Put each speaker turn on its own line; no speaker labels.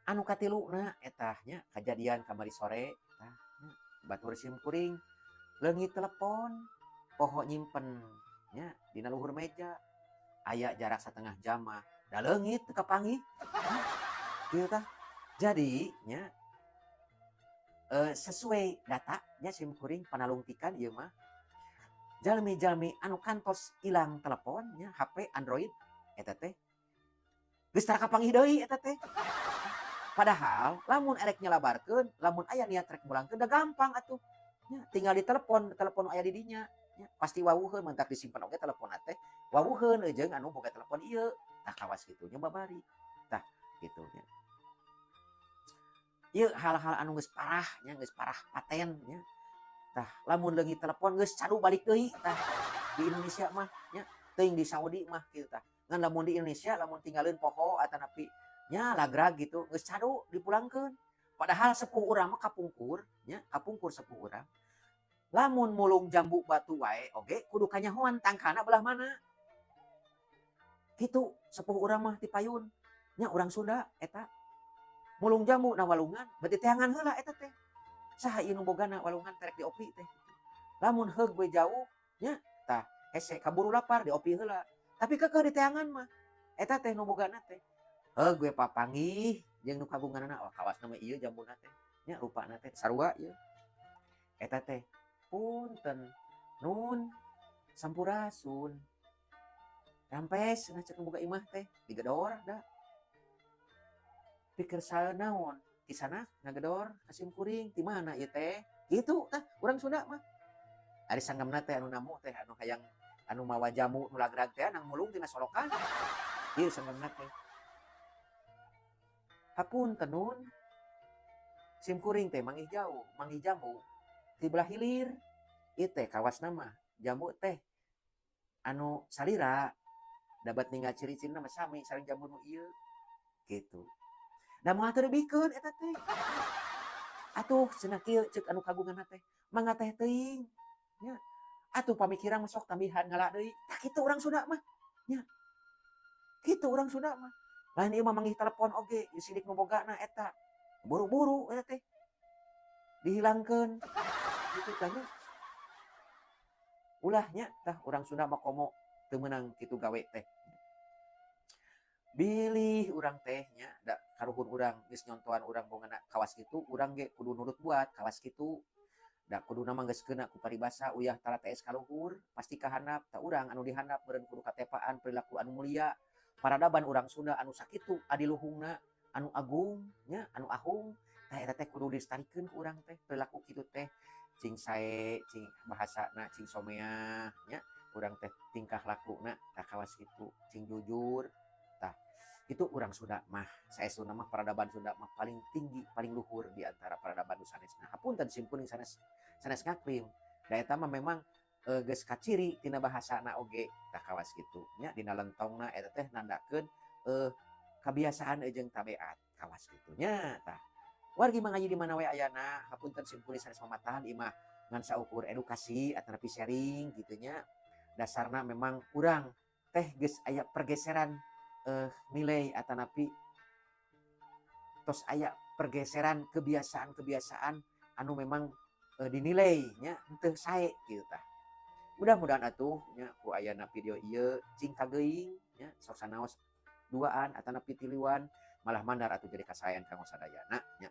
Anu katiluna eta nya kajadian kamari sore tah nya batur sim kuring leungit telepon poho nyimpen nya dina luhur meja aya jarak satengah jam mah da leungit teu kapanggih kieu tah. Jadi nya sesuai data nya sim kuring panalungtikan ieu mah jalmi-jalmi anu kantos ilang telepon nya HP Android eta teh geus tara kapanggih deui eta teh. Padahal lamun erek nyalabarkeun, lamun aya niat rek mulangkeun da gampang atuh. Nya tinggal ditelepon, telepon aya di dinya nya pasti wawuheun mantak disimpen oge teleponna teh wawuheun jeung anu boga telepon ieu. Tah kawas kitu nya babari. Tah kitu nya. Ieu hal-hal anu geus parah nya, geus parah paten nya. Tah lamun leungit telepon geus cadu balik deui tah di Indonesia mah nya, teuing di Saudi mah kitu tah. Ngan lamun di Indonesia lamun tinggalin poho atanapi nya lagrag gitu geus cadu dipulangkeun. Padahal sepuh urang mah kapungkur nya, kapungkur sepuh urang. Lamun mulung jambu batu wae oge kudu kanyahoan tangkana belah mana. Kitu sepuh urang mah ti payun nya urang Sunda eta. Mulung jambu na walungan berarti teangan heula eta teh. Saha ieu nu bogana walungan terek diopi teh. Lamun heug we jauh nya tah hese kaburu lapar diopi heula. Tapi kekeh di teangan mah eta teh nu bogana teh. Heug we papanggih jeung nu kagunganna, wah kawasna mah ieu jambuna teh nya rupana teh sarua ieu. Eta teh punten nun sampurasun. Rampes cenah cek nu boga imah teh digedor da. Pikir naon kisana ngagedor ka sim kuring ti mana ieu teh? Kitu tah urang Sunda mah. Ari sanggemna teh anu namu teh anu hayang anu mawa jamu nu lagrag teh nang mulung tina solokan. Ieu sanggemna teh. Hapunten nun. Sim kuring teh manggih jauh, manggih jambu ti belah hilir. Ieu teh kawasna mah jambu teh anu salira dapat ninggal ciri-cirina mah sami sareng jambu nu ieu kitu. Da moal teu dibikeun eta teh. Atuh cenah kieu ceuk anu kagunganna teh, mangga teh teuing nya. Atuh pamikiran mah sok tambihan ngala deui. Tah kitu urang Sunda mah nya. Kitu urang Sunda mah. Lain ieu mah manggih telepon oge ieu sidik nu bogana eta. Buru-buru eta teh. Dihilangkeun. Kitu tah nya. Ulah nya tah urang Sunda mah komo teu meunang kitu gawe teh. Bilih urang teh nya da karuhun urang geus nyontohan urang bongana kawas kitu urang ge kudu nurut buat kawas kitu. Da kuduna mah geus keuna ku paribasa uyah talatees ka luhur pasti ka handap tah urang anu dihandap meureun kudu katepaan perilaku anu mulia. Paradaban urang Sunda anu sakitu adiluhungna anu agung nya anu ahung tah eta teh kudu dilestarikeun ku urang teh perilaku kitu teh cing sae cing bahasana cing someah nya urang teh tingkah lakuna tah kawas kitu cing jujur. Tah itu urang Sunda mah saestuna mah peradaban Sunda mah paling tinggi paling luhur di antara peradaban nu sanesna. Hapunten sim kuring sanes sanes ngaklim da eta mah memang geus kaciri tina bahasana oge tah kawas kitu nya dina lentongna eta teh nandakeun kabiasaan jeung tabiat kawas kitu nya. Tah wargi mangaji di mana we ayana hapunten sim kuring sanes mamatahan ieu mah ngan saukur edukasi atanapi sharing kitu nya. Dasarna memang urang teh geus aya pergeseran nilai atanapi tos aya pergeseran kebiasaan-kebiasaan anu memang dinilai nya henteu sae kitu tah. Mudah-mudahan atuh nya ku ayana video ieu cing kageuing nya sok sanaos duaan atanapi tiluan malah mandar atuh jadi kasaean kanggo sadayana nya.